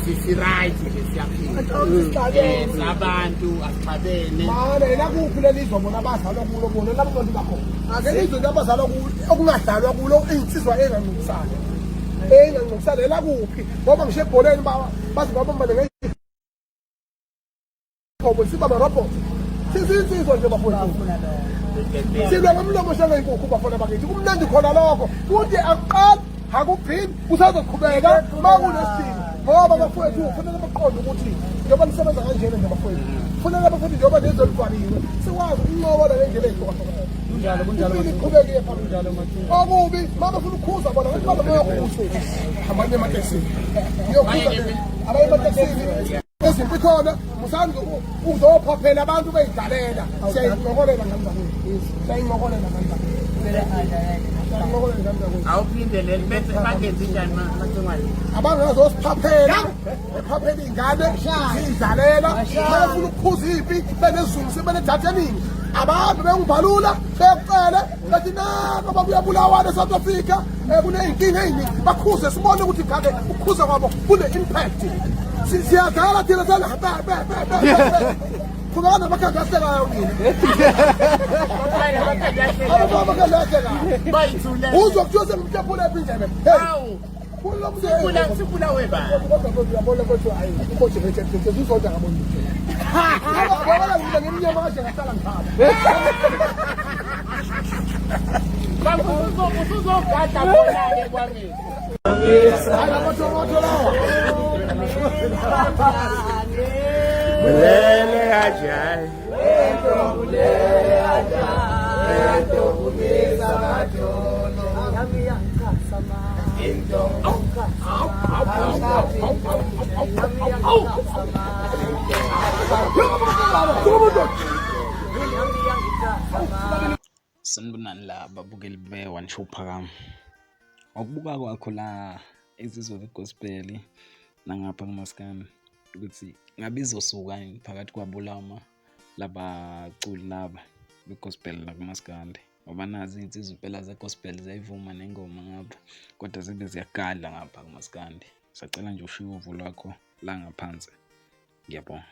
Si-right nje, siyaphila. Sabantu asixabene. Mana yena kuphi lelizwe bona abazalwa kulo, bona labo bantu bakhona? Lelizwe nje abazalwa kulo, okungadlalwa kulo, insizwa enganqubisana, enganqubisana elakuphi? Ngoba ngisho ebholeni baze babambane ngey'khobo, siba amarobot. Sizinsizwa nje bafowethu, silwa ngomlomo njengey'nkukhu, bafana bakithi. Kumnandi khona lokho, futhi akuqali, akugcini, kusazoqhubeka uma kunesidingo, ngoba bafowethu kufanele baqonde ukuthi njengoba nisebenza kanjena nje bafowethu, kufanele bafowethu, njengoba lezwe livaliwe, sikwazi ukuncokola ngendlela ey'hlukahlukene. Kunjalo, kunjalo. Impilo iqhubeke iye phambili. Kunjalo, Mathungu. Okubi uma befuna ukukhuza bona, ngathi babe bayokhuza, hambani ematekisini niyokhuza abaye ematekisini. Ezimpi khona, musani uzophophela abantu beyidlalela. Siyayincokolela ngani zakwethu, siyayincokolela ngani zakwethu, siyayincokolela ngani zakwethu. Awuphinde leli bese bangenzi njani, Macingwane? Abangazosiphaphela, bephaphela iy'ngane ziyidlalela. Bayafuna ukukhuza impi benesizungu, sebenedatha eningi, abahambe bengibalula, bekucele, bethi nako bakuyabulawana e-South Africa, kuney'nkinga ey'ningi, bakhuze, sibone ukuthi ngake ukukhuza kwabo kune-impact. Siyadlala thina sela be be be be be. Qhubeka namakhadi ahlekayo nina. Abantu amakhadi ahlekayo. Bayithule. Uzwa kuthiwa sengimtapula ephi indlebe. Hey. Awu. Kulo muntu. Sibulawe bani? Kodwa mfethu, uyabona mfethu, hayi, umotivated mfethu, uzonda ngabona lutho. Yabona mina ngimnyama kanje, ngahlala ngihamba. Baba, usuzogada khona-ke kwami. Hayi, amathorotho lawa. Lele kanjani? Sanibonani la babukeli be-One Show Phakama. Ngokubuka kwakho la insizwa ze-gospel nangapha kumaskandi, ukuthi ngabe izosuka yini phakathi kwabo lama labaculi laba be-gospel nakumaskandi, ngoba nazi iy'nsizwa impela ze-gospel ziyayivuma nengoma ngapha, kodwa zibe ziyagadla ngapha kumaskandi. Sacela nje ushiye uvo lwakho la ngaphansi. Ngiyabonga.